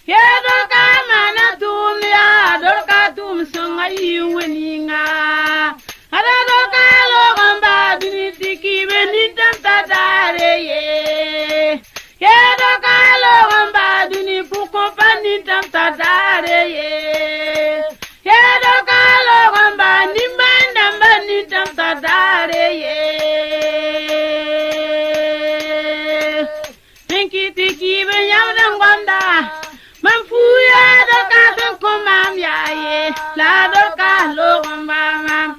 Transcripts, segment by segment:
Yedol ka mana tʋʋmd yaa dol ka tʋʋm sõnga yɩ wẽninga. Ada dol ka loog n baa dũni tɩ kiibe nintãm t'a daare ye. Yedol ka loog n baa dũni pʋgẽ pa nintãm t'a daare ye. Yedol ka loog n baa nimbãan-dãmbã nintãm t'a daare ye. N kɩt tɩ kiib n yãbd n gomda mam fuu yaa dɔka sẽn kõ maam yaa ye la dɔka loog n baa maam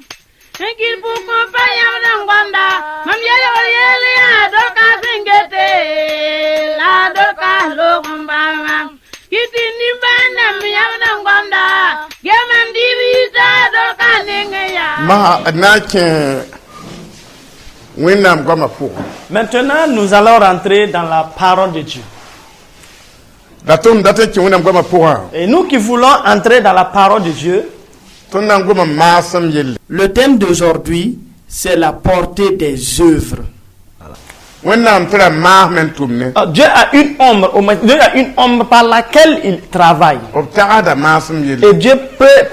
n kɩt pʋgẽ pa yãbd n gomda mam yelgr yell yaa dɔka sẽn gete la dɔka loog n baa maam kɩt tɩ nimbãan-dãmb yãbd n gomda ge mam dɩɩb yita dɔka nengẽ yaa. Masã d na n kẽ Wẽnnaam goamã pʋgẽ. Maintenant, nous allons rentrer dans la parole de Dieu. La tõnd dat n kẽ Wẽnnaam goamã pʋgã, Et nous qui voulons entrer dans la parole de Dieu, tõnd na n goma maasem yelle. Le thème d'aujourd'hui, c'est la portée des œuvres. Wẽnnaam tɩ ra maasem n tʋm ne. Ah, Dieu a une ombre, au moins, Dieu a une ombre par laquelle il travaille. B tagsda maasem yelle. Et Dieu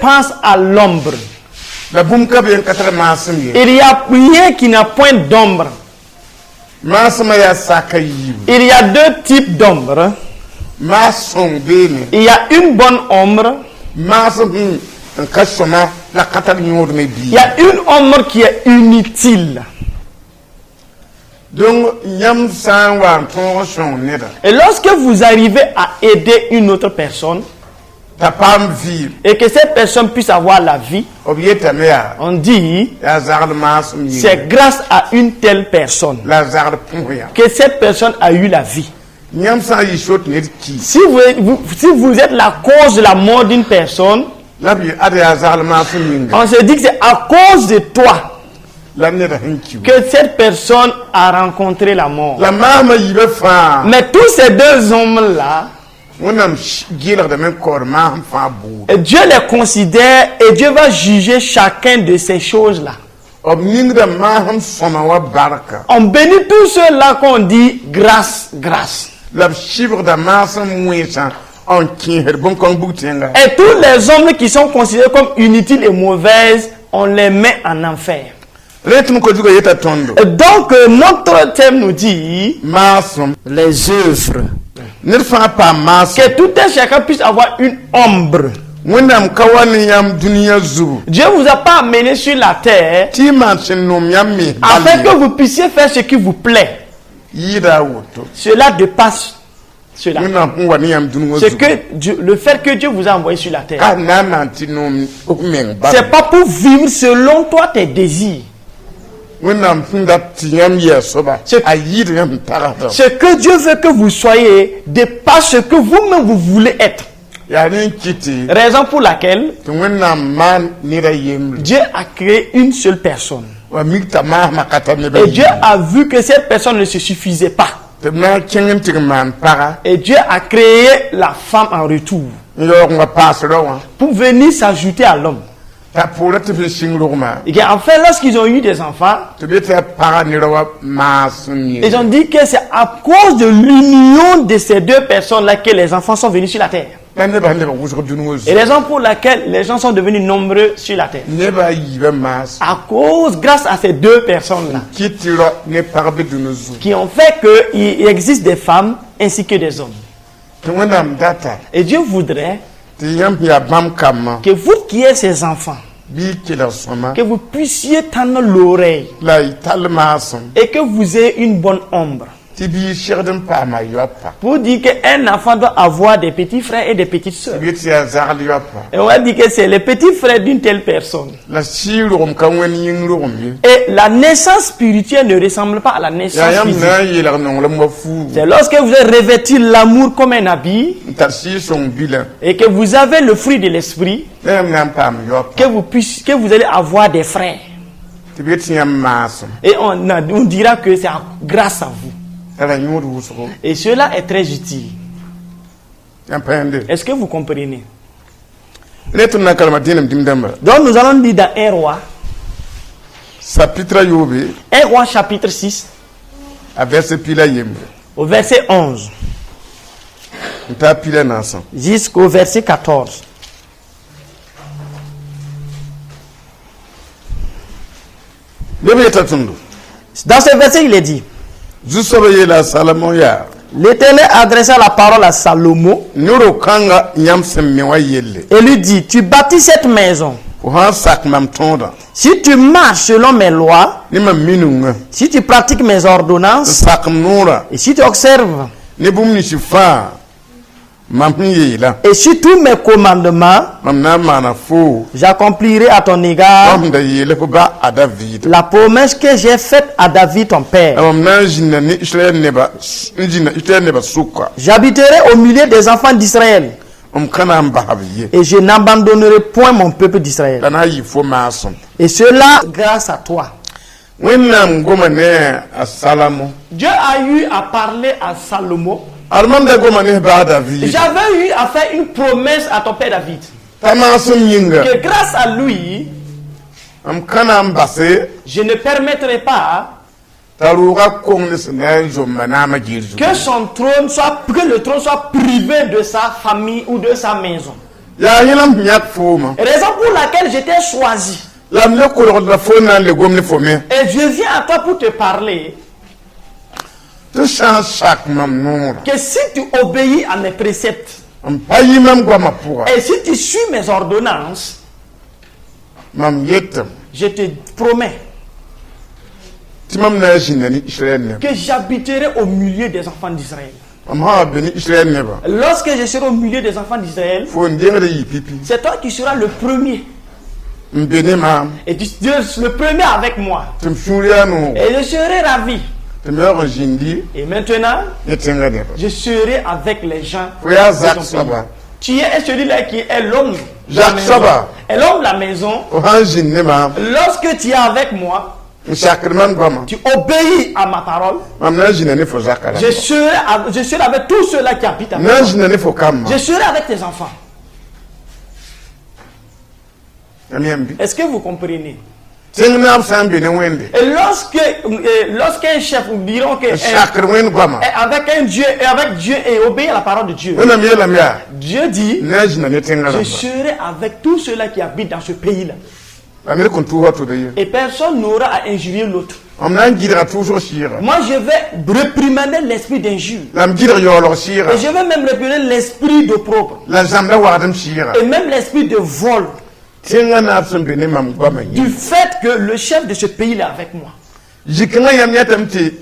pense à l'ombre. La bũmb ka be n ka tar maasem ye. Il n'y a rien qui n'a point d'ombre. Maasmã yaa saka yiibu. Il y a deux types d'ombre. Maas sõng beene. Il y a une bonne ombre. Maasem sẽn n ka sõma la ka tar yõod ne Il bii. Y a une ombre qui est inutile. Donc yãmb sã n wa n tõog sõng neda Et lorsque vous arrivez à aider une autre personne t'a paam vɩɩm, et que cette personne puisse avoir la vie, b yetame yaa on dit: yaa zagl maasem yĩnga. C'est grâce à une telle personne La zagl põs yã. Que cette personne a eu la vie. Yãmb sã n yɩ sot ned ki, Si vous êtes la cause de la mort d'une personne, la b yɩ ad yaa zagl maasem yĩnga on se dit que c'est à cause de toi la neda sẽn ki. Que cette personne a rencontré la mort. La maasmã yiibã fãa, Mais tous ces deux hommes-là, Wẽnnaam geelgdame n kaood maasem fãa buud. Et Dieu les considère et Dieu va juger chacun de ces choses-là. B ningda maasem sõma wa barka. On bénit tous ceux-là qu'on dit grâce, grâce. La b sɩbgda maasem wẽnsã n kẽesd bõn-kãng bug tẽnga. Et tous les hommes qui sont considérés comme inutiles et mauvaises, on les met en enfer. Rẽ tɩ m ko-zugã yeta tõndo. Et donc, notre thème nous dit Maasem. Les œuvres. Ned fãa paam maasem. Que tout un chacun puisse avoir une ombre. Wẽnnaam ka wa ne yãmb dũniyã zugu Dieu ne vous a pas amené sur la terre tɩ y maan sẽn nom yãmb mens. Afin que vous puissiez faire ce qui vous plaît. Yɩɩda a woto. Cela dépasse cela. Wẽnnaam sẽn wa ne yãmb dũnigã Ce zugu que Dieu, le fait que Dieu vous a envoyé sur la terre, ka na n maan tɩ noom f meng bal. C'est pas pour vivre selon toi tes désirs. Wẽnnaam sẽn dat tɩ yãmb yɩ a soaba a yɩɩd yãmb sẽn tagsda. Ce que Dieu veut que vous soyez dépasse ce que vous-même vous voulez être. Yaa rẽ n kɩtɩ Raison pour laquelle tɩ Wẽnnaam maan neda yembre. Dieu a créé une seule personne. Wa mik t'a maasmã ka tar nebã. Et Dieu a vu que cette personne ne se suffisait pas. Tɩ b na n kẽng n tɩg n maan paga. Et Dieu a créé la femme en retour n yaoog n wa paas rao wã pour venir s'ajouter à l'homme. T'a pʋʋra tɩ b sẽn sĩng rogmã. Et qu'en fait, lorsqu'ils ont eu des enfants, tɩ b yetɩ a paga ne rao wã maasem. Ils ont dit que c'est à cause de l'union de ces deux personnes-là que les enfants sont venus sur la terre. La nebã lebg wʋsg dũnigã Et zugu. Raison pour laquelle les gens sont devenus nombreux sur la terre. Nebã yiibã maas. À cause, grâce à ces deux personnes-là, kɩt tɩ rao ne pag be dũnã zugu. Qui ont fait qu'il existe des femmes ainsi que des hommes. Tɩ Wẽnnaam data Et Dieu voudrait tɩ yãmb yaa bãmb kambã que vous qui êtes ses enfants, bɩ y kelg sõma que vous puissiez tendre l'oreille la y tall maasem et que vous ayez une bonne ombre. Tɩ biig segd n paama yoapa. Pour dire qu'un enfant doit avoir des petits frères et des petites sœurs. B yet tɩ yaa zagl yoapa. Et on va dire que c'est les petits frères d'une telle personne. La sɩɩg rogem ka wẽnd yĩng rogem ye. Et la naissance spirituelle ne ressemble pas à la Yaa naissance yãmb physique. Na n yeelg nonglem wa fuugu C'est lorsque vous avez revêtu l'amour comme un habit n tar sɩɩg sõng bilã et que vous avez le fruit de l'esprit la yãmb na n paam yoapa que vous allez avoir des frères. Tɩ b yet tɩ yãmb maasem. Et on dira que c'est grâce à vous. Tara yõod wʋsgo. Et cela est très utile. Yãmb pa yãnde. Est-ce que vous comprenez? Rẽ tɩ m na n kalma dẽenem dĩm-dãmba. Donc nous allons lire dans 1 Roi, Chapitre a yoobe, 1 Roi chapitre 6, a verset piig la yembre. Au verset 11. N taa pila naasã. Jusqu'au verset 14. Neb yeta tõndo. Dans ce verset, il est dit, Zu-soabã yeela a Salomon yaa: L'Éternel adressa la parole à Salomon No-ro-kãnga yãmb sẽn me wã yelle, et lui dit, tu bâtis cette maison. Fo sã n sak mam tõodã Si tu marches selon mes lois, ne mam minunga, si tu pratiques mes n ordonnances, sak m noorã et si tu observes ne bũmb nins fãa mam sẽn yeelã, et sur tous mes commandements, mam na n maana foo j'accomplirai à ton égard mam sẽn da yeele fo ba a Daviid. La promesse que j'ai faite à David ton La père. Mam na n zĩnda ne Israɛl neba n zĩnda Israɛl nebã sʋka. J'habiterai au milieu des enfants d'Israël M ka na n bas b ye. Et je n'abandonnerai point mon peuple d'Israël. La na n yɩ fo maasem. Et cela grâce à toi. Wẽnnaam goma ne a Salamo. Dieu a eu à parler à Salomon. Ad mam da goma ne baa David. J'avais eu à faire une promesse à ton père David. T'a maasem yĩnga, Que grâce à lui, m ka na n base je ne permettrai pas t'a rooga kong ne sẽn na n zomba naamã giir zugu. que son trône soit, que le trône soit privé de sa famille ou de sa maison. Yaa yẽla m yãk fooma. Raison pour laquelle j'étais choisi. La m le kolgd la fo na n le gom ne fo me. Et je viens à toi pour te parler Tɩ sã n sak mam noorã, que si tu obéis à mes préceptes m pa yɩ mam goamã pʋga, et si tu suis mes ordonnances, mam yetame je te promets tɩ mam na n zĩnda ne Israɛl neba. Que j'habiterai au milieu des enfants d'Israël. Mam sã wa be ne Israɛl neba, Lorsque je serai au milieu des enfants d'Israël, fo n dengd yɩ pipi c'est toi qui seras le premier. N be ne maam. Et tu seras le premier avec moi. Tɩ m sũur yaa noogo. Et je serai ravi. Tɩ m yaoog n zĩndi Et maintenant, ne tẽngã neba. Je serai avec les gens Fo yaa de ton Zak pays. soaba. Tu es celui-là qui est l'homme de la Jacques maison. soaba. Et l'homme de la maison, Fo sã n zĩnd ne maam, lorsque tu es avec moi, n sakd mam goamã, tu obéis à ma parole, mam na n zĩnda ne fo zakã je rãmba. serai avec tous ceux-là qui habitent avec Na n toi. zĩnda ne fo kambã. Je serai avec tes enfants. Yãmb yãmb bɩ? Est-ce que vous comprenez? Tẽng naab sã n be ne Wẽnde, Et lorsqu'un chef, nous dirons que n sakd Wẽnd goamã, avec un Dieu, et avec Dieu et obéir à la parole de Dieu, Wẽnnaam yeelame yaa: Dieu dit, na n zĩnda ne tẽngã je rãmba. Serai avec tous ceux-là qui habitent dans ce pays-là. La ned kõn tʋʋs wa tʋda ye. Et personne n'aura à injurier l'autre. M na n gɩdga tʋʋsg sɩɩga. Moi, je vais réprimander l'esprit d'injure. La m gɩdg yaoolg sɩɩga. Et je vais même réprimander l'esprit d'opprobre. La zãmb la wagdem sɩɩga. Et même l'esprit de vol. Tẽngã naab sẽn be ne mam goamã Du yẽ. Fait que le chef de ce pays est avec moi. Zĩ-kãngã yãmb yãtame tɩ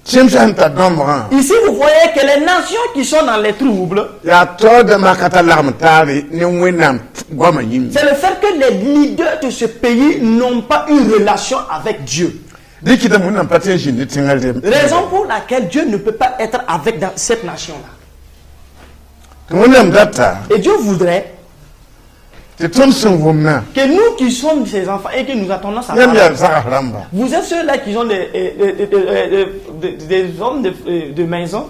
tẽmsã sẽn tar dãmbgã, Ici, vous voyez que les nations qui sont dans les troubles, yaa taoor dãmbã ka tar lagem taare ne Wẽnnaam goamã yĩnga. C'est le fait que les leaders de ce pays n'ont pas une relation avec Dieu. Dẽ kɩtame Wẽnnaam pa tõe n zĩnd ne tẽngã rem. Raison pour laquelle Dieu ne peut pas être avec dans cette nation-là. Tɩ Wẽnnaam data Et Dieu voudrait tɩ tõnd sẽn wʋmnã, que nous qui sommes ses enfants et que nous attendons sa yãmb yaa parole, zags rãmba, vous êtes ceux-là qui sont des hommes de maison,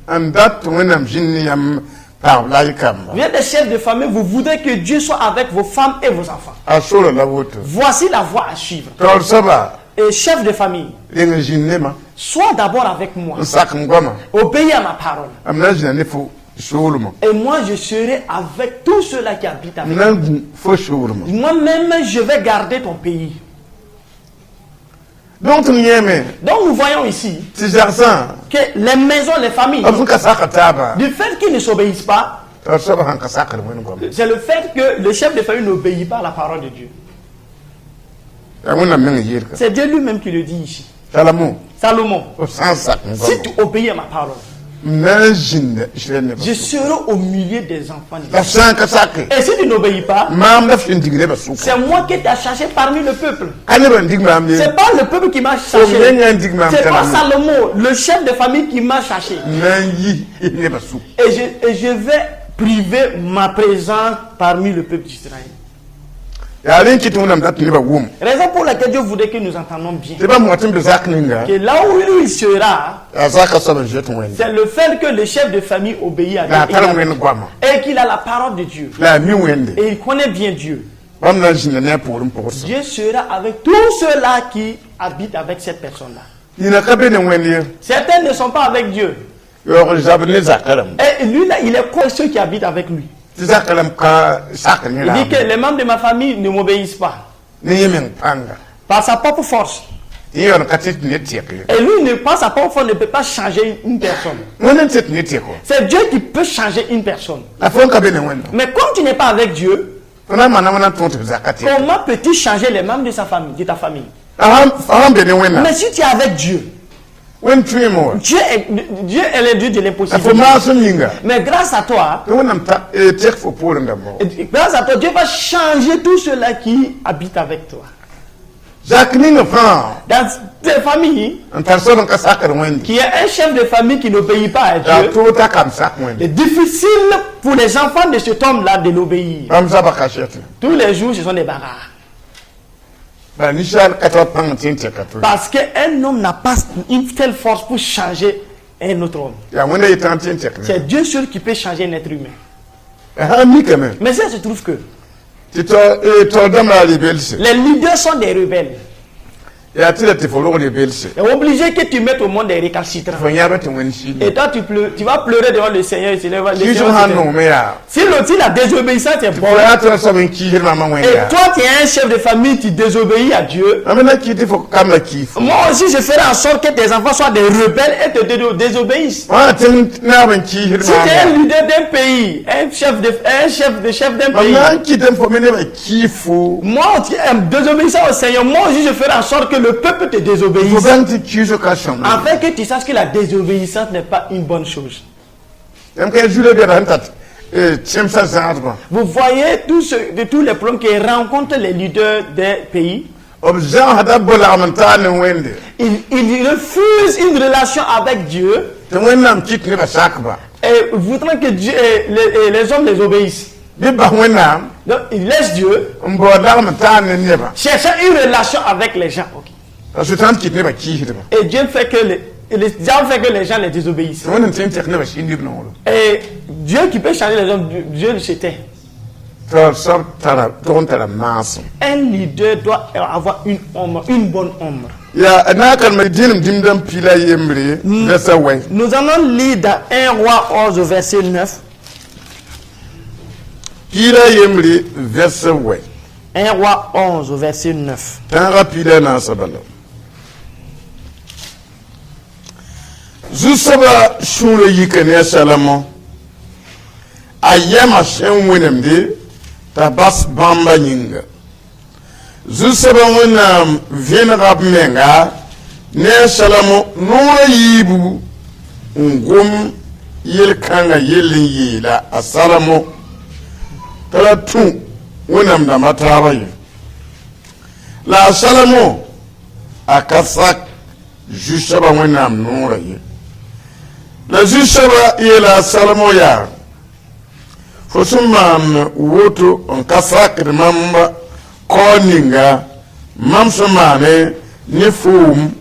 n dat tɩ Wẽnnaam zĩnd ne yãmb pagb la y kamba. Vous êtes des chefs de famille, vous voudrez que Dieu soit avec vos femmes et vos enfants. A sora la woto. Voici la voie à suivre. Taoor soaba, Et chef de famille, reng n zĩnd ne ma, sois d'abord avec moi. N sak m goamã, Obéis à ma parole. M na n zĩnda ne fo soolmã. Et moi, je serai avec tous ceux-là qui habitent avec M na n gũ fo soolmã. Moi-même, je vais garder ton pays. Donc tõnd yẽeme Donc, nous voyons ici tɩ zagsã, que les maisons, les familles, b sẽn ka saka taaba, du fait qu'ils ne s'obéissent pas, taoor soabã sãn ka sakd Wẽnd goamã. C'est le fait que le chef de famille n'obéit pas à la parole de Dieu. Yaa Wẽnnaam meng yeelka. C'est Dieu lui-même qui le dit ici. Salamo, Salomon, f sã n sak m si goamã, tu obéis à ma parole, m na n zĩnda Israɛl nebã. Je serai au milieu des enfants La d'Israël. f sã n ka sake, Et si tu n'obéis pas, maam la f sẽn dig nebã sʋka. C'est moi qui t'ai cherché parmi le peuple. Ka nebã n dig maam ye. C'est pas le peuple qui m'a cherché. Menga ndig maam. C'est pas Salomon. Salomon, le chef de famille qui m'a cherché. M na n yi nebã sʋk. Et je vais priver ma présence parmi le peuple d'Israël. Yaa rẽ n kɩt Wẽnnaam dat tɩ nebã wʋm. Raison pour laquelle Dieu voudrait que nous entendons bien. Tɩ bãmb wa tɩ n be zak ninga, Que là où lui il sera, yaa zaka soab n zoet Wẽnde. C'est le fait que le chef de famille obéit à La Dieu tar Wẽnd goamã. et qu'il a la parole de Dieu. La a mi Wẽnde. Et il connaît bien Dieu. Bãmb na n zĩnda ne a poorẽ pʋgsa. Dieu sera avec tous ceux-là qui habitent avec cette personne-là. Nina ka be ne Wẽnd ye. Certains ne sont pas avec Dieu. Yaoog zab ne zakã rãmba. Et lui là, il est contre ceux qui habitent avec lui. Tɩ zakã rãmb ka sak ne Il dit que raam les membres de ma famille ne m'obéissent pas. Ne yẽ meng pãnga. Par sa propre force. Tɩ yẽ yaool n ka tɩ tɩ ned tɛk ye. Et lui, ne par sa propre force, ne peut pas changer une personne. Wẽnd n tɩ tɩ ned tɛk wa. C'est Dieu qui peut changer une personne. La fo n ka be ne Wẽnnaam. Mais comme tu n'es pas avec Dieu, Fo na n maana wãna n tõog tɩ b zakã tɛk? Comment peux-tu changer les membres de sa famille, de ta famille? La sãn be ne Wẽnnaam. Mais si tu es avec Dieu, Wẽnd tõeeme wa. Dieu est le Dieu de La l'impossible. Fo maasem yĩnga. Mais grâce à toi, Tɩ Wẽnnaam ta tɛk fo poorẽ dãmba wa. grâce à toi, Dieu va changer tous ceux-là qui habitent avec toi. Zak ninga fãa Dans tes familles, n tar soab n ka sakd Wẽnde. Qui est un chef de famille qui n'obéit pas à Yaa Dieu, toog t'a kam sak Wẽnde. C'est difficile pour les enfants de cet homme-là de l'obéir. Bãmb zaba kasɛtẽ. Tous les jours, ce sont des bagarres. Bala ninsaal ka tar pãng tɩ n tɛka to. Parce qu'un homme n'a pas une telle force pour changer un autre homme. Yaa Wẽnda yetã tɩ n tɛk ne. C'est Dieu seul qui peut changer un être humain. Sã n mikame Mais ça se trouve que tɩ taoor dãmb la rebelse. Les leaders sont des rebelles. Yaa tɩ la tɩ fo rog rebelse. C'est obligé que tu mettes au monde des récalcitrants. Fo yãb tɩ Wẽnd siid. Et toi, tu pleures, tu vas pleurer devant le Seigneur. Et le Seigneur le Kiisg Seigneur sã n va te- nongme yaa. Si la désobéissance est Fo bonne, yaa tɩ soab n kiisd maamã Wẽnd et yaa. Toi, tu es un chef de famille, tu désobéis à Dieu. Mam na kɩ tɩ fo kam la kiif. Moi aussi, je ferai en sorte que tes enfants soient des rebelles et te désobéissent. Wã tẽng naab n kiisd Si tu es un maam. Leader d'un pays, un chef d'un Mam pays, na n kɩt n fo me nebã kiif fo. Moi, tu es désobéissant au Seigneur, moi aussi, je ferai en sorte que le peuple te Fo désobéisse. Bãng tɩ kiisg ka sõng. Afin que tu saches que la désobéissance n'est pas une bonne chose. Yãmb ka Zuda bɛda sẽn tat tẽmsã zãadgã. Vous voyez de tous les problèmes que rencontrent les leaders des pays. B zãgsda b lagm n taar ne Wẽnde. Ils refusent une relation avec Dieu Tɩ Wẽnnaam kɩt nebã sakba. Et voudraient que Dieu, et les hommes les obéissent. Bɩ bas Wẽnnaam Donc, ils laissent Dieu n bao lagm n taar ne nebã. Cherchant une relation avec les gens. Ok. La Sʋtãan kɩt nebã kiisdba. Et Dieu fait que les diable fait que les gens les désobéissent. Tɩ Wẽnnaam tɩ n tɛk nebã sĩnd b nonglo. Et Dieu qui peut changer les hommes, Dieu se tait. Tɩ soab tara tog n tara maasem. Un leader doit avoir une ombre, une bonne ombre. Yaa na n kalma dĩnem dĩm-dãmb piila yembre vɛrsa wɛ. Nous allons lire dans 1 Roi 11, verset 9. Piila yembre vɛrsa wɛ. 1 Roi 11, verset 9. Tãagã piila naasã bala. Zu-soabã sũurã yika ne a Salamo a yɛma sẽn wẽnemde t'a bas bãmba yĩnga. Zu-soabã Wẽnnaam vẽnega b menga ne a Salamo noorã yiibu n gom yel-kãngã yell n yeela a Salamo t'a ra tũ Wẽnnaam dãmbã taabã ye. La a Salamo a ka sak Zu-soabã Wẽnnaam noorã ye. La Zu-soabã yeela a Salamo yaa: fo sẽn maan woto n ka sakd mam kao ninga mam sẽn maane ne foom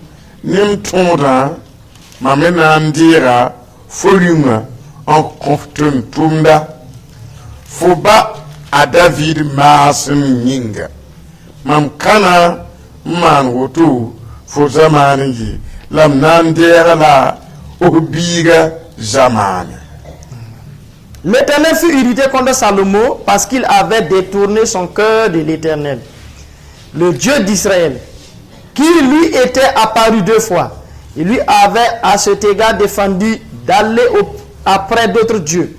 ne m tõodã mam me na n deega fo rĩungã n kõ f tʋm-tʋmda fo ba a David maasem yĩnga. Mam kãna n maan woto fo zamaane ye la m na n deega la f biiga zamaane. L'Éternel fut irrité contre Salomon parce qu'il avait détourné son cœur de l'Éternel, le Dieu d'Israël, qui lui était apparu deux fois. Il lui avait à cet égard défendu d'aller après d'autres dieux.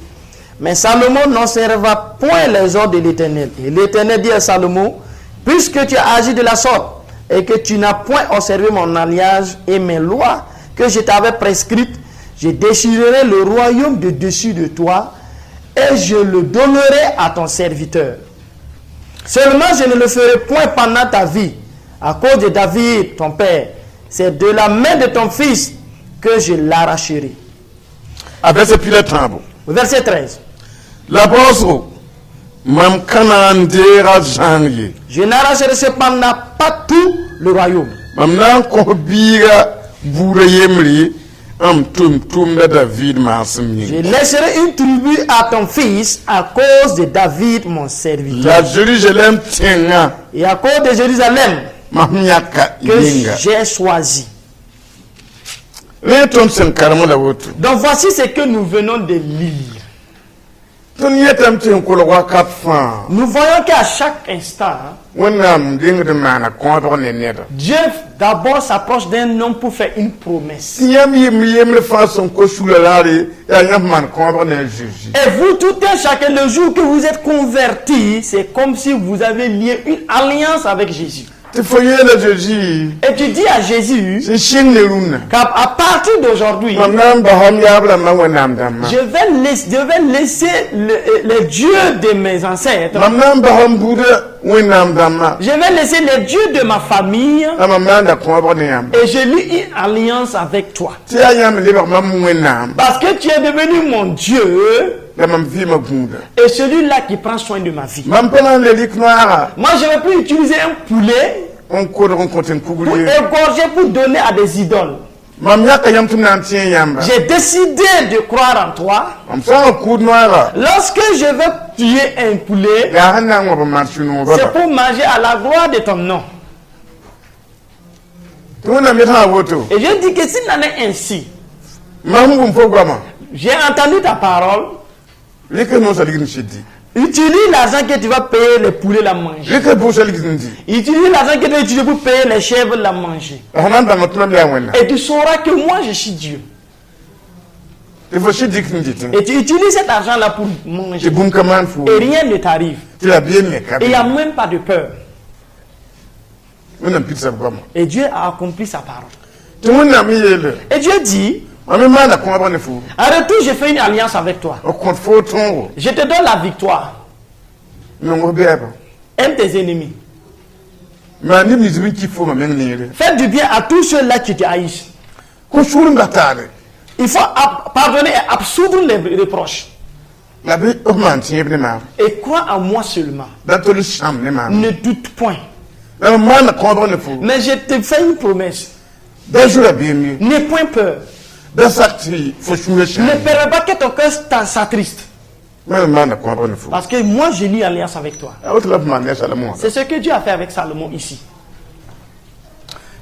Mais Salomon n'observa point les ordres de l'Éternel. Et l'Éternel dit à Salomon: puisque tu as agi de la sorte et que tu n'as point observé mon alliance et mes lois que je t'avais prescrites, je déchirerai le royaume de dessus de toi et je le donnerai à ton serviteur. Seulement je ne le ferai point pendant ta vie, à cause de David, ton père. C'est de la main de ton fils que je l'arracherai. A vɛrsa piila tãabo. Verset 13. La baoosgo mam ka na n deega zãng ye. Je n'arracherai cependant pas tout le royaume. Mam na n kõ biiga buudã yembre m tʋm-tʋmda David maasem Je yĩnga. Laisserai une tribu à ton fils à cause de David, mon serviteur. La Zerusalem tẽngã Et à cause de Jérusalem mam yãka que yĩnga. J'ai choisi. Rẽ tõnd sẽn karem la woto. Donc voici ce que nous venons de lire. Tõnd yetame tɩ sẽn kolg wakat fãa Nous voyons qu'à chaque instant, hein, Wẽnnaam dẽngd n maana kõodg ne neda. Dieu d'abord s'approche d'un homme pour faire une promesse. Tɩ yãmb yemb yembre fãa sẽn kos sula raare yaa yãmb maan kõobg ne a Zeezi. Et vous, tout un chacun, le jour que vous êtes convertis, c'est comme si vous avez lié une alliance avec Jésus. Tɩ fo yeela Zeezi Et tu dis à Jésus sẽn sɩng ne rũnnã qu'à partir d'aujourd'hui, mam na n basam yaab rãmbã Wẽnnaam dãmbã je vais laisser les dieux de mes ancêtres. Mam na n basam buudã Wẽnnaam dãmbã Je vais laisser les dieux de ma famille la mam na n da kõobg ne yãmba et je lie une alliance avec toi. Tɩ yaa yãmb lebg mam Wẽnnaam Parce que tu es devenu mon Dieu la mam vɩɩmã gũuda. Et celui-là qui prend soin de ma vie. Mam pa na n le rɩk noaga Moi, je ne vais plus utiliser un poulet n kodg n kõt n pour kugr ye. Égorger, pour donner à des idoles. Mam yãka yãmb tɩ m na n tẽ yãmba. J'ai décidé de croire en toi. Mam sã n kʋʋd noaga Lorsque je vais tuer un poulet, yaa sẽn na n wãb n maan sũ-noog c'est bala. Pour manger à la gloire de ton nom. Tɩ Wẽnnaam yetã a woto. Et je dis que s'il en est ainsi, Mam wʋm fo goamã. J'ai entendu ta parole, Rɩk noosã ligd n sɩd di. Utilise l'argent que tu vas payer les poulets la manger. Rɩk bʋʋsã ligd n di. Utilise l'argent que tu vas utiliser pour payer les chèvres la manger. La sã na n bãnga tɩ mam yaa Wẽnnaam. Et tu sauras que moi je suis Dieu. Tɩ fo sɩd dɩk n dɩtẽ. Et tu utilises cet argent-là pour Tɩ manger. Bũmb ka maan fo. Et rien ne t'arrive. Tɩ rabiim me ka Et il n'y a be. Même pas de peur. Wẽnnaam pidsã b goamã. Et Dieu a accompli sa parole. Tɩ Wẽnnaam n yeele. Et Dieu dit, Mam me maana kõobg ne fo. En retour, j'ai fait une alliance avec toi. B kõt fo tõogo. Je te donne la victoire. Nong f bɛɛbã. Aime tes ennemis. Maan neb nins b n kɩ foomã meng neere. Fais du bien à tous ceux-là qui te haïssent. Kõ sugr n ba taale. Il faut pardonner et absoudre les reproches. La bɩ f maan tẽeb ne maam. Et crois en moi seulement. Da tol sãam ne maam. Ne doute point. La mam maana kõobg ne fo. Mais je te fais une promesse. Da zu rabiim ye. N'aie point peur. Da sak tɩ fo sũurã Ne sãam. Permets pas que ton cœur s'attriste. Mam maana kõobg ne fo. Parce que moi, j'ai lié alliance avec toi. A woto la b maan ne a Salomon. C'est ce que Dieu a fait avec Salomon ici.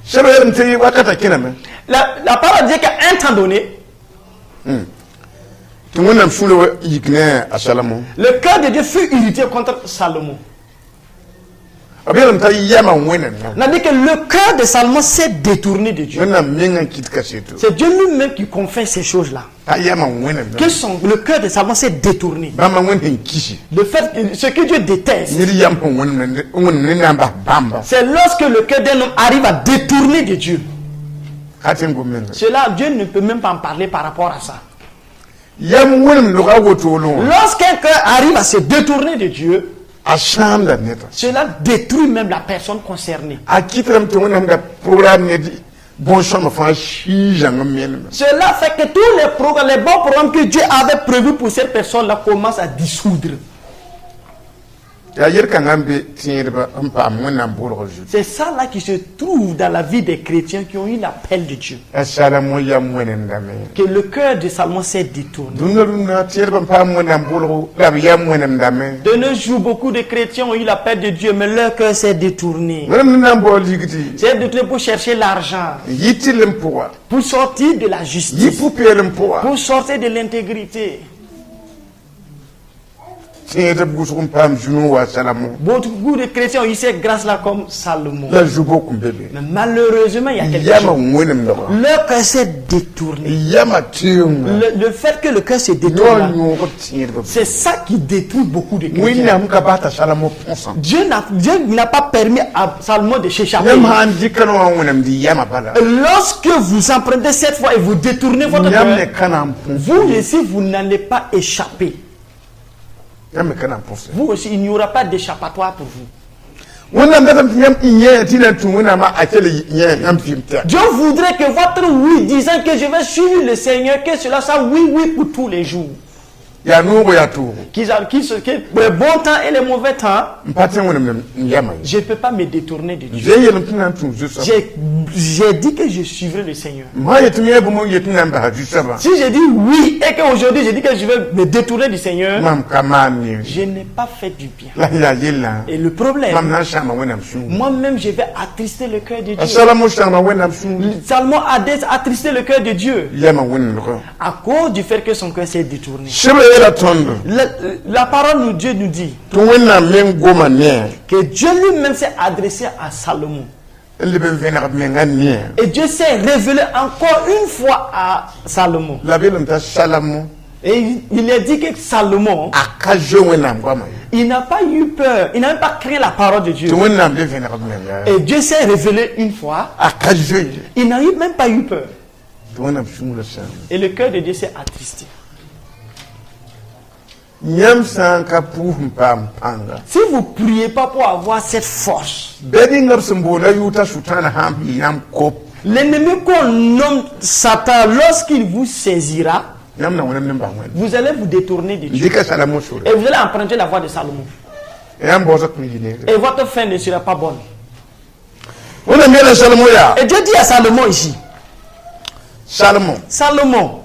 Sɛba yeelame tɩ wakatã kẽname. La parole dit qu'à un temps donné, Tɩ Wẽnnaam sũurã yik ne a Salomon. Le cœur de Dieu fut irrité contre Salomon. B yeelame t'a yamã Wẽnnaam. On a dit que le cœur de Salomon s'est détourné de Dieu. Wẽnnaam mengã n kɩt kaseto. C'est Dieu lui-même qui confesse ces choses-là. T'a yamã Wẽnnaam. Que le cœur de Salomon s'est détourné. Bãmba Wẽnd sẽn kisi. Le fait, ce que Dieu déteste, Ned yam sẽn wẽnem wẽnem ne na n bas bãmba. C'est lorsque le cœur d'un homme arrive à détourner de Dieu. Ka tɩ n gom menga. Cela, Dieu ne peut même pas en parler par rapport à ça. Yam wẽnem logã wotolẽ wã. Lorsqu'un cœur arrive à se détourner de Dieu, A sãamda neda. Cela détruit même la personne concernée. A kɩtame tɩ Wẽnnaam da programme ned bõn-sõma fãa sii zãng n meneme. Cela fait que tous les programmes, les bons programmes que Dieu avait prévus pour cette personne-là commencent à dissoudre. Yaa yel-kãngã n be tẽedbã n paam Wẽnnaam bʋʋlg zugu. C'est ça là qui se trouve dans la vie des chrétiens qui ont eu l'appel de Dieu. A Salamo yam wẽnemdame. Que le cœur de Salomon s'est détourné. Dũnna rũnnã tẽedbã n paam Wẽnnaam bʋʋlgo la b yam wẽnemdame. De nos jours, beaucoup de chrétiens ont eu l'appel de Dieu, mais leur cœur s'est détourné. Wẽnnaam na n bao ligdi. C'est détourné pour chercher l'argent, N yɩ tɩl n pʋga. Pour sortir de la Yɩ justice, pʋ-peelem pʋga. Pour sortir de l'intégrité. Tẽedb wʋsg n paam zũnu wa Salamo. Beaucoup de chrétiens ont eu cette grâce-là comme Salomon. La zu-bok n be be. Mais malheureusement, il y a quelque Yamã chose. wẽnemdga. Leur cœur s'est détourné. Yamã tɩʋnga. Le fait que le cœur se détourne, là, Yõ yõog tẽedbã. C'est ça qui détruit beaucoup de chrétiens. Wẽnnaam ka bas t'a Salamo põsã. Dieu n'a pas permis à Salomon de s'échapper. Yãmb sã n dɩk n wã Wẽnnaam dɩ yamã bala. Lorsque vous empruntez cette voie et vous détournez votre Yãmb ne cœur, ka na n põs. Vous aussi, vous n'allez pas échapper. Yãmb me ka na n põse. Vous aussi, il n'y aura pas d'échappatoire pour vous. Wẽnnaam datame tɩ yãmb n yẽ tɩ na n tũ Wẽnnaamã a kell yẽ yãmb vɩɩm tɛk. Dieu voudrait que votre oui disant que je vais suivre le Seigneur, que cela soit oui, oui pour tous les jours. Yaa noogo yaa toogo. Qu'ils a- qu'ils se- que les bons temps et les mauvais temps, M pa tõe n wẽnem n yama ye. je ne peux pas me détourner de Dieu. Zoe yeelem tɩ na n tũ Zu-soabã. J'ai dit que je suivrai le Seigneur. M sã n yet tɩ m yã bũmb n yet tɩ na n basa Zu-soabã, Si je dis oui et qu'aujourd'hui je dis que je vais me détourner du Seigneur, mam ka maan ne. Je n'ai pas fait du bien. La sẽn yaa yellã, Et le problème, mam na n sãama Wẽnnaam sũur. Moi-même je vais attrister le cœur de A Dieu. Salamo sãama Wẽnnaam sũur. Salomon a attristé le cœur de Dieu Yama wẽnemdgã. À cause du fait que son cœur s'est détourné. Sebra yeela tõndo La parole nous, Dieu nous dit tɩ Wẽnnaam meng goma ne-a que Dieu lui-même s'est adressé à Salomon. N leb n vẽneg b menga ne-a. Et Dieu s'est révélé encore une fois à Salomon. La b yeelame t'a Salamo Et il a dit que Salomon, a ka zoe Wẽnnaam goama ye. Il n'a pas eu peur, il n'a même pas craint la parole de Dieu. Tɩ Wẽnnaam le vẽneg b menga. Et Dieu s'est révélé une fois, A ka zoe ye. Il n'a eu même pas eu peur. Tɩ Wẽnnaam sũurã sãam. Et le cœur de Dieu s'est attristé. Yãmb sã n ka pʋʋs n paam pãnga, Si vous ne priez pas pour avoir cette force, bɛd ninga b sẽn boonda yʋʋr t'a Sʋtãana sã n bɩ yãmb kop, l'ennemi qu'on nomme Satan, lorsqu'il vous saisira, yãmb na wẽnem ne n bas Wẽnd. Vous allez vous détourner de N Dieu. dɩka Salamo sore. Et vous allez emprunter la voie de Salomon. Yãmb baoosg tõe n yɩ neere. Et votre fin ne sera pas bonne. Wẽnnaam yeela Salamo yaa: Et Dieu dit à Salomon ici, Salmo, Salomon,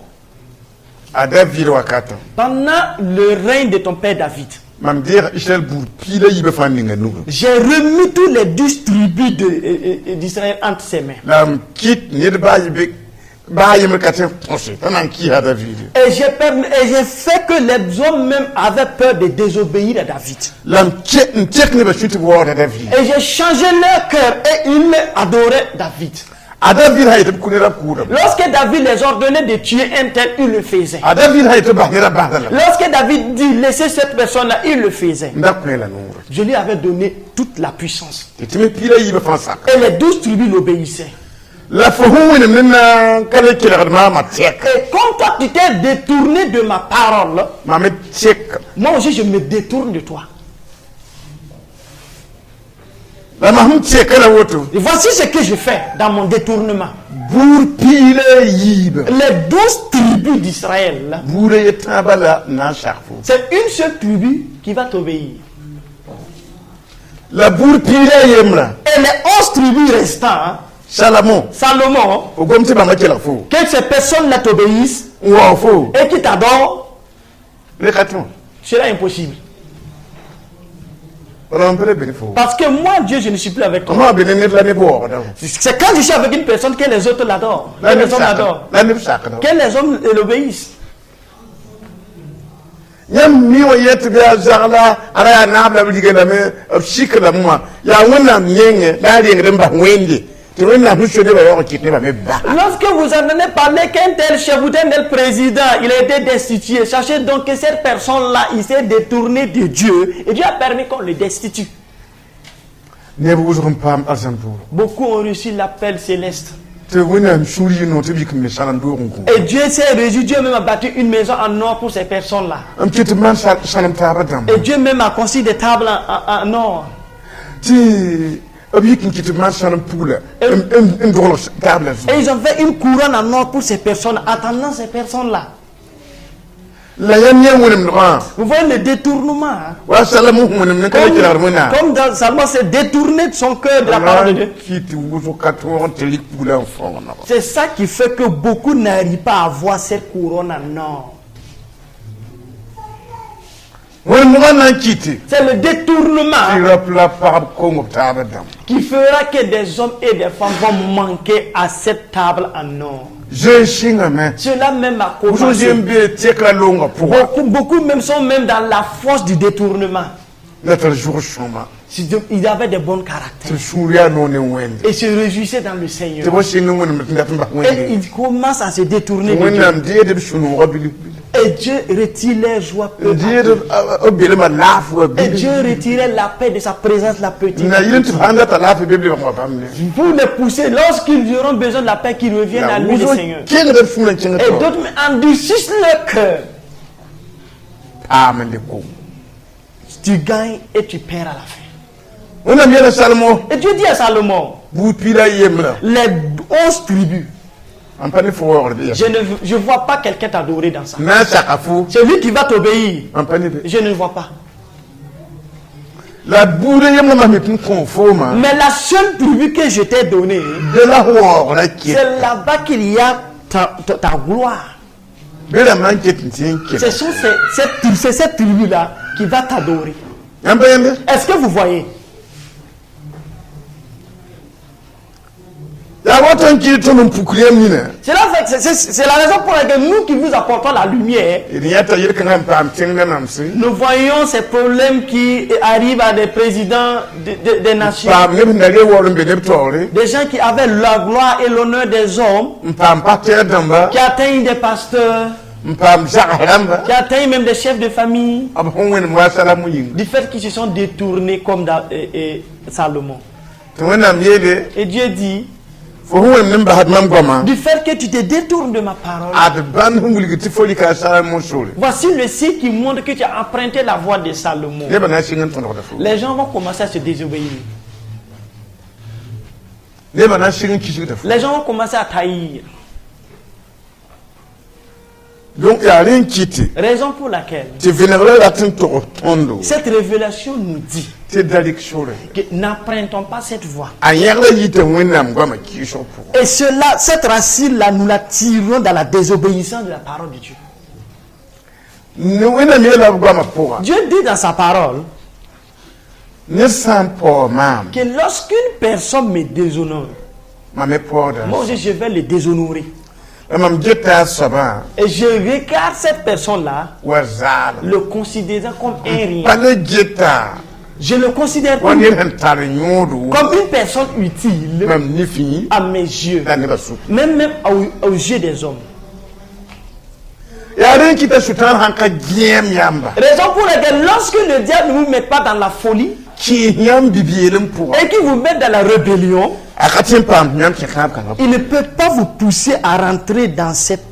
a David wakatã, pendant le règne de ton père David, mam deega Israɛl buud piig la yiibã fãa ninga nugẽ. J'ai remis tous les 12 tribus d'Israël entre ses mains. La m kɩt ned baa yɩ baa yembr ka tõe n põse t'a na n kɩɩsa David. Et j'ai fait que les hommes même avaient peur de désobéir à David. La m n tek nebã sũ tɩ b waooda David. Et j'ai changé leur cœur et ils adoraient David. A David sã yetɩ b kʋ ned a kʋʋdame. Lorsque David les ordonnait de tuer un tel, il le faisait. A David sã yetɩ bas ned a basda lame. Lorsque David dit laissez cette personne-là, il le faisait. N da kõ la noorã. Je lui avais donné toute la puissance. Tɩ tɩ me piig la yiibã fãa saka. Et les 12 tribus l'obéissaient. La fo sẽn wẽnem ne na n ka le kelgd maamã tɛka, Et comme toi, tu t'es détourné de ma parole, mam me tɛka. Moi aussi, je me détourne de toi. La mam sẽn tɛka la woto, Et voici ce que je fais dans mon détournement. Buud piig la yiibã, Les 12 tribus d'Israël, buudã ye tãabã la na n sak fo. C'est une seule tribu qui va t'obéir. La buud piig la yembrã, Et les 11 tribus restants, hein, Salomon, Salomon, fo gom tɩ bãmba kelg fo, que ces personnes-là t'obéissent n waoog fo, et qui t'adorent, ne ka tõe. Sera impossible. Wala m pa le be ne fo. Parce que moi, Dieu, je ne suis plus avec toi. M be ne ned la neb waoogda. C'est quand je suis avec une personne que les autres l'adorent. Que La les neb hommes sakda. l'adorent. La neb sakda. Que les hommes l'obéissent. Yãmb mi wã yet tɩ bɩ a zagla ara yaa naab la b riga lame b sik lame wã yaa Wẽnnaam yengẽ la a rengd n bas Wẽnde tɩ Wẽnnaam sẽn so nebã yaoog n kɩt nebã me basa. Lorsque vous entendez parler qu'un tel chef ou d'un tel président, il a été destitué, sachez donc que cette personne-là, il s'est détourné de Dieu et Dieu a permis qu'on le destitue. Neb wʋsg n paam arzãn doogã. Beaucoup ont reçu l'appel céleste. Tɩ Wẽnnaam sũur yɩ no tɩ b yik n me sãnem doog n kõ. Et Dieu s'est réjoui, Dieu même a bâti une maison en or pour ces personnes-là. N kɩt tɩ maan sãnem taabã dãmba. Et Dieu même a construit des tables en or. Tɩ b yik n kɩt tɩ maan sãnem pugla n dogl taabla zugu. Et ils ont fait une couronne en or pour ces personnes, attendant ces personnes-là. La yãmb yẽ wẽnemdgã, Vous voyez le détournement, hein? wa Salamo sẽn wẽnem ne ka le kelgd Wẽnnaam, Comme Salomon s'est détourné de son cœur de la parole de Dieu. Kɩ tɩ wʋsg ka tõog n tɩ rɩk pugla n fõgeneg. C'est ça qui fait que beaucoup n'arrivent pas à avoir cette couronne en or. Wẽnemdgã na n kɩte C'est le détournement, tɩ hein, rap la pagb kong b taabã dãmb. Qui fera que des hommes et des femmes vont manquer à cette table en or. Zoe sɩngame. Cela même a Wʋsg commencé. zẽm bee tekra longa pʋga. Beaucoup, beaucoup même sont même dans la force du détournement. La tar zʋg sõma. Ils avaient des bons caractères. Tɩ sũur yaa noog ne Wẽnde. Et se réjouissaient dans le Seigneur. Tɩ b sɩng n wẽnem tɩ dat n bas Et Wẽnde. ils commencent à se détourner de Dieu. Wẽnnaam deed b sũ-noogã bilf bilf. Et Dieu retire leur joie peu N à deed peu. b belmã laafɩ wã Et bilf. Dieu retirait la paix de sa présence, la petite. Na yɩl tɩ b sãn data laafɩ be b lebg n wa bãmb ne. Vous les poussez, lorsqu'ils auront besoin de la paix, qu'ils reviennent à La lui, le wʋsg Seigneur. kẽngd b sũurã n kẽng Et d'autres endurcissent leur cœur. Paam n le kong. Tu gagnes et tu perds à la fin. Wẽnnaam yeela Salmo, Et Dieu dit à Salomon, buud piig la yembrã, les 11 tribus, Mam pa ne fo waoogr bɩ. Je ne vois pas quelqu'un t'adorer dans ça. Na n saka fo. Celui qui va t'obéir, Mam pa ne be. Je ne le vois pas. La buud n yembrã mam tɩ n kõ foomã. Mais la seule tribu que je t'ai donnée, De la waoogra ket. C'est là-bas qu'il y a ta gloire. Be rãmb n ket n tɩ n Ce ket. sont ces, cette, tribu- c'est cette tribu-là qui va t'adorer. Yãmb pa yẽnde. Est-ce que vous voyez? Yaa woto n kɩɩd tõnd n puk yam nina. C'est la, fait- c'est la raison pour laquelle nous qui vous apportons la lumière, D yãta yel-kãngã n paam tẽngã namsẽ. Nous voyons ces problèmes qui arrivent à des présidents des nations. Paam neb sẽn da re waoor n be neb taoore. Des gens qui avaient la gloire et l'honneur des hommes, N paam pasteur dãmba. Qui atteignent des pasteurs, N paam zags rãmba. Qui atteignent même des chefs de famille, B sẽn wẽnem wa Salamo yĩnga. Du fait qu'ils se sont détournés comme et Salomon. Tɩ Wẽnnaam yeele Et Dieu dit, fo sẽn wẽnem ne n basd mam goamã du fait que tu te détournes de ma parole, ad bãnd sẽn wilg tɩ fo rɩka a Salamo sore. Voici le signe qui montre que tu as emprunté la voie de Salomon. Nebã na n sɩng n tõdgda fo. Les gens vont commencer à se désobéir. Nebã na n sɩng n kisgda fo. Les gens vont commencer à t'haïr. Donc yaa rẽ n kɩte Raison pour laquelle tɩ vẽnegrã rat n tog tõndo cette révélation nous dit tɩ da rɩk sore. Que n'empruntons pas cette voie. A yẽgrã yita Wẽnnaam goamã kɩɩsg pʋgẽ. Et cela, cette racine-là, nous la tirons dans la désobéissance de la parole de Dieu. Ne Wẽnnaam yeela b goamã pʋga Dieu dit dans sa parole ned sã n paoog maam que lorsqu'une personne me déshonore, mam me paooda. Moi aussi je vais le déshonorer. La mam geta a soabã Et je regarde cette personne-là, wa zaalem. Le considérant comme un rien. Pa le geta Je le considère wa ned sẽn tar yõodo comme une personne utile mam nifẽ à mes yeux, la nebã sʋk. même aux yeux des hommes. Yaa rẽ n kɩta Sʋtãan sãn ka gẽem yãmba Raison pour laquelle lorsque le diable ne vous met pas dans la folie kẽes yãmb bi-beelem pʋga et qu'il vous met dans la rébellion, a ka tẽ n paam yãmb kẽ kãab kãngã. Il ne peut pas vous pousser à rentrer dans cette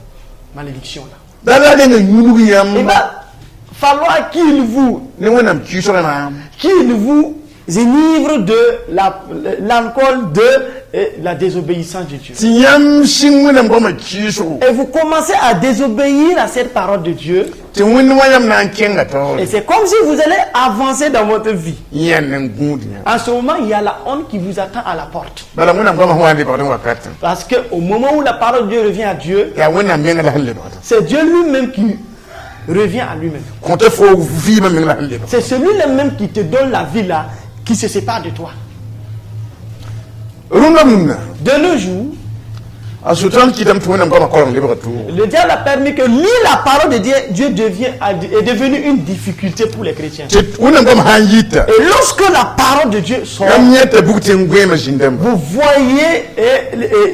malédiction-là. Da la reng n yulg Il yãmb va falloir ne Wẽnnaam kɩɩsgã maam qu'il vous enivre de l'alcool de la désobéissance de Dieu. Tɩ yãmb sĩng Wẽnnaam goamã kɩɩsgo Et vous commencez à désobéir à cette parole de Dieu. Tɩ Wẽnd wã yãmb na n kẽnga taoore. Et c'est comme si vous allez avancer dans votre vie. Yãnd n gũud yãmb. En ce moment, il y a la honte qui vous attend à la porte. Bala Wẽnnaam goamã sẽn wa n lebgdẽ wakatã Parce qu'au moment où la parole de Dieu revient à Dieu, yaa Wẽnnaam menga la sẽn lebgda. C'est Dieu lui-même qui revient à lui-même. Kõta fo vɩɩmã meng la sẽn lebg. C'est celui-là même qui te donne la vie là, qui se sépare de toi. Rũndã mumna De nos jours, a Sʋtãan kɩtame tɩ Wẽnnaam goamã koreng lebga toogo. Le diable a permis que lire la parole de Dieu, Dieu est devenu une difficulté pour les chrétiens. Tɩ Wẽnnaam goamã sã n yita Et lorsque la parole de Dieu sort, yãmb yẽta bug tɩ n goẽemã zĩndãmba. Vous voyez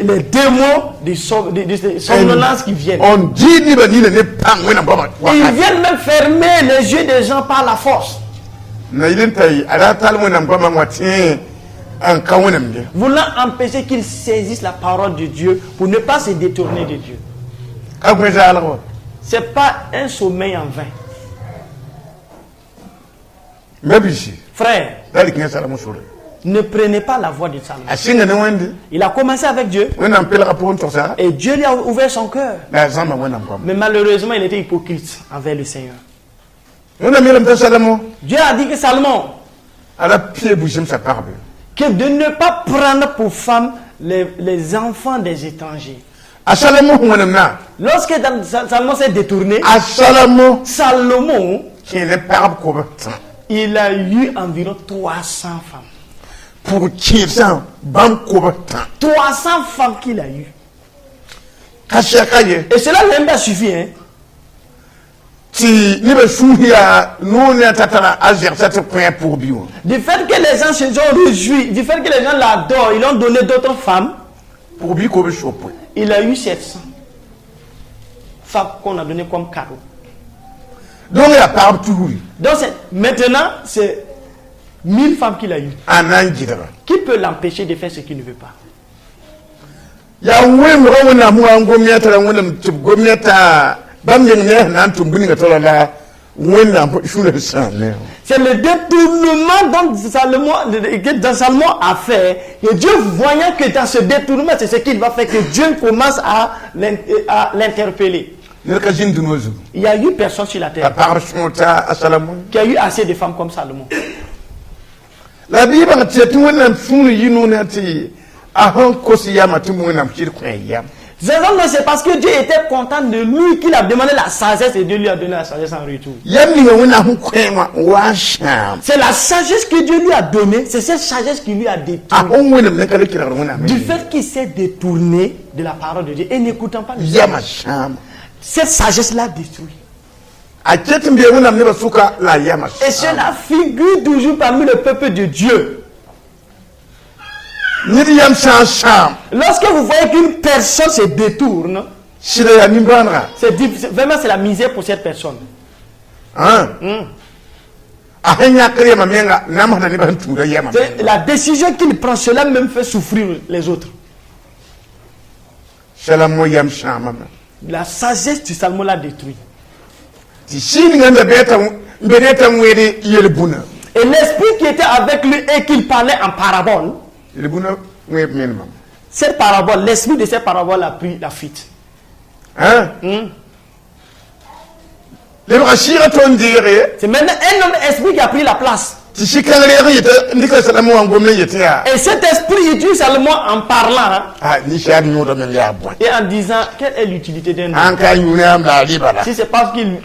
les démons de somnolence qui viennent. N dɩɩd nebã nina ne pãng Wẽnnaam goamã Ils wakat. Viennent même fermer les yeux des gens par la force, Na yɩl n ta yɩ a ra tall Wẽnnaam goamã wã tẽ n ka Wẽnnaam ye. Voulant empêcher qu'ils saisissent la parole de Dieu pour ne pas se détourner de Dieu. Ka gõe zaalg wa. C'est pas un sommeil en vain. Ma-biisi Frère, da rɩk yẽ Salamo sore. Ne prenez pas la voie de Salomon. A sɩnga ne Wẽnde. Il a commencé avec Dieu Wẽnnaam pelga pʋgẽ togsa et Dieu lui a ouvert son cœur. La a zãmba Wẽnnaam goama. Mais malheureusement, il était hypocrite envers le Seigneur. Wẽnnaam yeelame t'a Salamo Dieu a dit que Salomon, a ra pee bu-zẽmsã pagbe. Que de ne pas prendre pour femme les enfants des étrangers. A Salamo sẽn wẽnem na Lorsque Salomon s'est détourné, a Salamo Salomon, kẽ ne pagb kob tã. Il a eu environ 300 femmes. Pʋg kẽedsã bãmb kob tã. 300 femmes qu'il a eues. Ka sɛka ye. Et cela n'a même pas suffi. Hein. Tɩ nebã sũur yaa noor ne a ta tara a zɛgsa tɩ kõ a pʋg bi wã. Du fait que les gens se sont réjouis, du fait que les gens l'adorent, ils ont donné d'autres femmes, Pʋg bi kob sopoe. Il a eu 700 femmes qu'on a données comme cadeau. Donc yaa pagb tugri. Donc maintenant, c'est 1000 femmes qu'il a eues. A na n gɩdga. Qui peut l'empêcher de faire ce qu'il ne veut pas? Yaa wẽmdgã Wẽnnaam wã n gom yã tara Wẽnnaam tɩ b gom yã t'a bãmb yeng ne a sẽn na n tʋm bũmb ninga taoora la Wẽnnaam sũurã sãam ne. C'est le détournement que Salomon a fait. Et Dieu, voyant que dans ce détournement, c'est ce qu'il va faire, que Dieu commence à l'interpeller. Ned ka zĩnd dũniyã zugu Il n'y a eu personne sur la t'a terre pagb sõor t'a a Salomon. Qui a eu assez de femmes comme Salomon. La bɩ bãng tɩ tɩ Wẽnnaam sũur yɩ noonã tɩ a sẽn kos yamã tɩ Wẽnnaam sɩd kõ a yam. C'est ça, c'est parce que Dieu était content de lui qu'il a demandé la sagesse et Dieu lui a donné la sagesse en retour. Yam ninga Wẽnnaam sẽn kõ wã n wa n sãam. C'est la sagesse que Dieu lui a donnée, c'est cette sagesse qui lui a A détourné. sẽn wẽnem ne ka le kelgd Wẽnnaam. Du fait qu'il s'est détourné de la parole de Dieu et n'écoutant pas le Yamã sãam. Cette sagesse l'a détruit. A ket n bee Wẽnnaam nebã sʋka la a yamã Et sãam. cela figure toujours parmi le peuple de Dieu. Ned yam sã n sãam, Lorsque vous voyez qu'une personne se détourne, sɩda yaa nimbãanega. c'est difficile. Vraiment, c'est la misère pour cette personne. Ã a sẽn yãkr yamã menga namsda nebã sẽn tũuda yamã. C'est la décision qu'il prend, cela même fait souffrir les autres. Salamo yam sãamame. La sagesse du Salomon l'a détruit. Tɩ sɩ ninga n da bɩ t'a n be ne t'a wẽed yel-bũna. Et l'esprit qui était avec lui et qu'il parlait en parabole, Yel-bũna wẽeb menema. Cette parabole, l'esprit de cette parabole a pris la fuite. Ã lebga sɩɩgã tõnd deege. C'est maintenant un homme esprit qui a pris la place. Tɩ sɩ-kãng reeg n yeta n dɩka Salamo wã n gom n yetɩ yaa. Et cet esprit utilise seulement en parlant, hein, A ninsaar yõoda meng yaa bõe? Et en disant quelle est l'utilité d'un homme Sãn ka yũ ne la a rɩba la. si c'est parce qu'il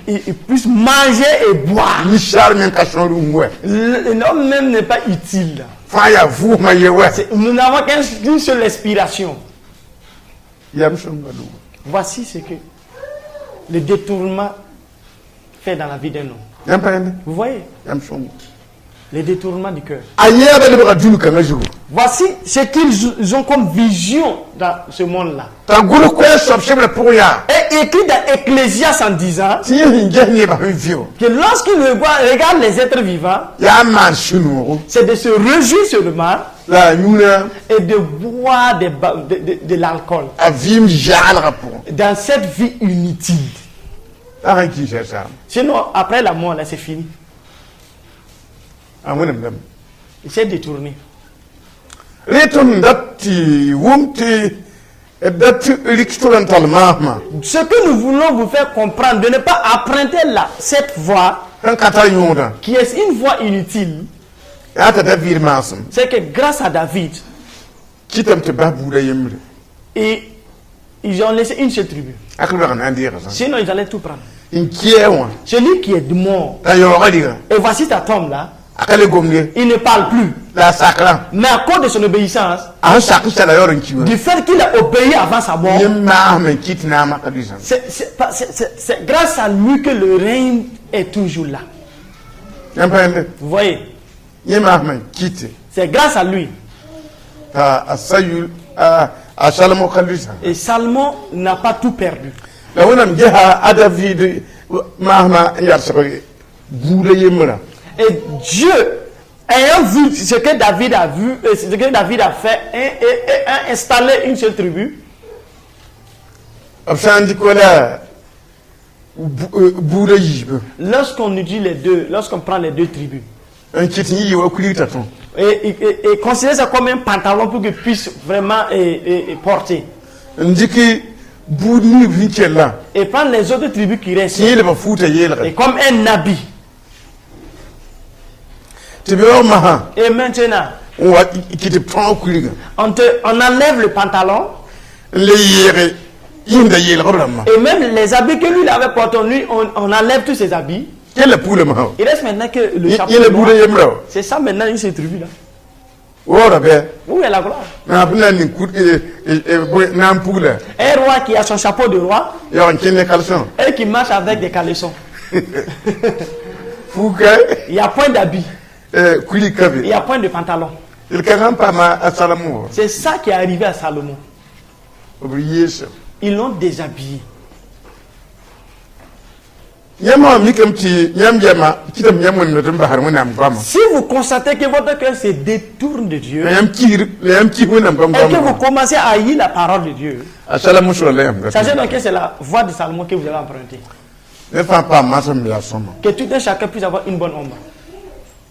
puisse manger et boire. Ninsaar meng ka sõor rũngu wɛ. L'homme même n'est pas utile. Fãa yaa vʋʋsmã ye wɛ. Nous n'avons qu'une seule respiration. Yam sõnga lugu. Voici ce que le détournement fait dans la vie d'un homme. Yãmb pa yẽnde. Vous voyez? Yam sõngo. Le détournement du cœur. A yɛɛba lebga dũni kãngã zugu. Voici ce qu'ils ont comme vision dans ce monde-là. T'a gʋls koɛɛg soab sebrã pʋgẽ yaa. Et écrit dans Ecclésiaste en disant Tɩ yẽ sẽn ges nebã sẽn vɩ que lorsqu'il regarde les êtres vivants, yaa n maan sũ-noogo c'est de se réjouir seulement la a yũuna et de boire des ba- de l'alcool. A vɩɩm zaalgã pʋgẽ. Dans cette vie inutile. La sãn kɩɩsa saam. Sinon, après la mort, là, c'est fini. A wẽnem dãmb. Il s'est détourné. Rẽ tõnd dat tɩ wʋm tɩ d dat rɩk tʋl n tall maasmã Ce que nous voulons vous faire comprendre, de ne pas emprunter là, cette voie, sẽn ka tar yõodã qui est une voie inutile, yaa t'a David maasem c'est que grâce à David, kɩtame tɩ bas buudã yembre. Et ils ont laissé une seule tribu. A ka lebg n na n deega sã. Sinon, ils allaient tout prendre. N kɩɛ wã. Celui qui est mort, La yaoogã rɩga. Et voici ta tombe là, A ka le gomde. Il ne parle plus. La a sakrã. Mais à cause de son obéissance, A sẽn sak n sala yaoor n ki wã du fait qu'il a obéi avant sa mort, yẽ maasem n kɩt naamã ka lʋɩsã. c'est grâce à lui que le règne est toujours là. Yãmb pa yẽnde. Vous voyez, Yẽ maasem n kɩte c'est grâce à lui. T'a a Sayul a Salmo ka lʋɩsã. Et Salomon n'a pas tout perdu. La Wẽnnaam gesa a David maasmã n yadsg buudã yembrã. Et Dieu, ayant vu ce que David a vu, ce que David a fait, et installé une seule tribu, B sã n dɩk wala buudã yiibã lorsqu'on utilise les deux, lorsqu'on prend les deux tribus, n kɩt yɩ yɩ wa kulig t'a tõe et considérer ça comme un pantalon pour qu'il puisse vraiment et porter, n dɩk buud niib sẽn kellã et prendre les autres tribus qui restent, tɩ yẽ lebg fuutã yeelge et comme un habit. Tɩ beoog masã Et maintenant, n wa kɩ tɩ b tõog kuligã on enlève le pantalon, n le yeege yĩmda yeelg b rãmbã. Et même les habits que lui il avait portés, lui, on enlève tous ses habits. Kella puulã masã. Il reste maintenant que le chapeau Yẽla noir. buudã yembrã wa. C'est ça maintenant une seule tribu là. Waoora bɩ. Où est la gloire? Na b na n ning kud na n pugla. Un roi qui a son chapeau de roi Yaoog n kẽnd ne caleçon. Et qui marche avec des caleçons. Fuuka. Il n'y a point d'habit, Kulig ka il be. n'y a point de pantalon. Yel-kãngã n paama a Salamo wã. C'est ça qui est arrivé à Salomon. B yeesa. Ils l'ont déshabillé. Yãmb wã mikame tɩ yãmb yɛma kɩtame yãmb wẽnemd tɩ n basd Wẽnnaam goamã Si vous constatez que votre cœur se détourne de Dieu la yãmb kis la yãmb kis Wẽnnaam goam et que vous goamã commencez à haïr la parole de Dieu, a Salamo sora la yãmb sachez donc que c'est la voie de Salomon que vous avez empruntée. Ned fãa paam maasem n yaa sõma. Que tout un chacun puisse avoir une bonne ombre.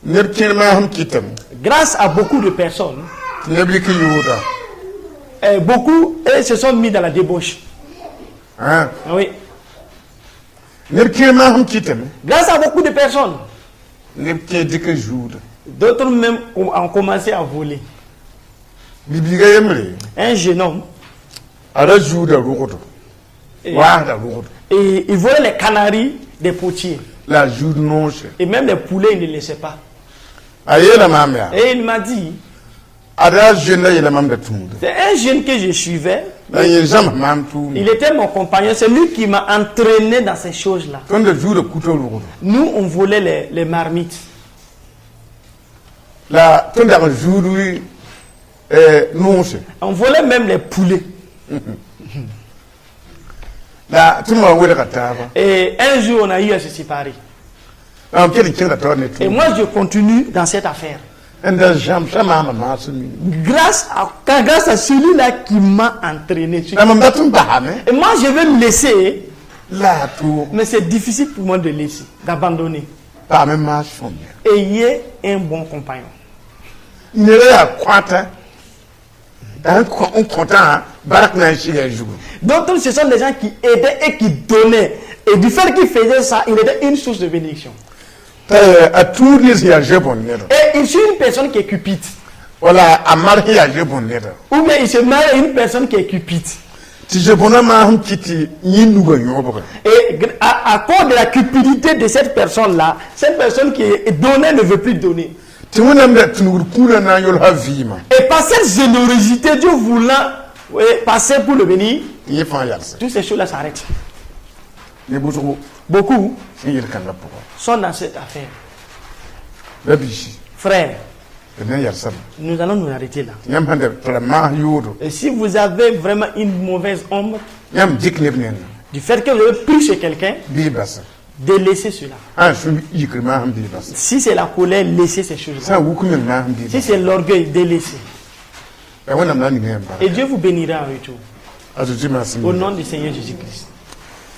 Neb kẽer maasem kɩtame Grâce à beaucoup de personnes, tɩ neb rɩk yooda. Beaucoup se sont mis dans la débauche. Ã. Oui. Neb kẽer maasem kɩtame Grâce à beaucoup de personnes, neb kẽer dɩk n zuuda. D'autres même ont commencé à voler. Bibiiga yembre, Un jeune homme, a ra zuuda rʋgdo, waasda rʋgdo. Et il volait les canaris des potiers. La a zuud noose. Et même les poulets, il ne les laissait pas. A yeela maam yaa, Et il m'a dit, a daa jeune la yeela mam da tũuda. C'est un jeune que je suivais. La yẽ zãms maam tʋʋmda. Il était mon compagnon, c'est lui qui m'a entraîné dans ces choses-là. Tõnd da zuuda kuta rʋgdo. Nous, on volait les marmites. La tõnd dag n zuud noose. On volait même les poulets. La tɩ ma welga taaba. Et un jour, on a eu à se séparer. La mam kell n kẽngda taoor ne Et tʋʋm. Moi, je continue dans cette affaire. N da zãmsa maama maasem yĩnga. Grâce à celui-là qui m'a entraîné. La mam dat n basame. Et moi, je vais me laisser, La a toog. Mais c'est difficile pour moi de laisser, d'abandonner. Paam maas sõm. Ayez un bon compagnon. Ned yaa kõata n kõtã bark na n sɩga zugu. D'autres, ce sont des gens qui aidaient et qui donnaient. Et du fait qu'ils faisaient ça, il était une source de bénédiction. T'a a tũud ned sẽn yaa zebõn neda. Et il suit une personne qui est cupide. Wala a mar sẽn yaa zebõn neda. Ou bien il se marie à une personne qui est cupide. Tɩ zebõnã maasem kɩt tɩ yẽ nugã yõbga. Et à cause de la cupidité de cette personne-là, cette personne qui est donnée ne veut plus donner. Tɩ Wẽnnaam da tũnugd kũunã na n yolsa vɩɩmã. Et par cette générosité, Dieu voulant, oui, passer pour le bénir, Tɩ yẽ fãa yalse. Toutes ces choses-là s'arrêtent. Ne bʋsgo Beaucoup sẽn yel-kãngã pʋgã. Sont dans cette affaire. Rabiisi, Frère, d na yalsame. Nous allons nous arrêter là. Yãmb sẽn da tara maas yoodo, Et si vous avez vraiment une mauvaise ombre, yãmb dɩk neb nengã, du fait que vous avez pris chez quelqu'un, bɩ basa. Délaissez cela. Sã n sũ yikr maasem bɩ basa. Si c'est la colère, laissez ces choses-là. Sã n wuk meng maasem bɩ Si basa. C'est l'orgueil, délaissez. La Wẽnnaam na n ning yãmb Et barka. Dieu vous bénira en retour. A Zeezi maasem. Au nom du Seigneur Jésus-Christ.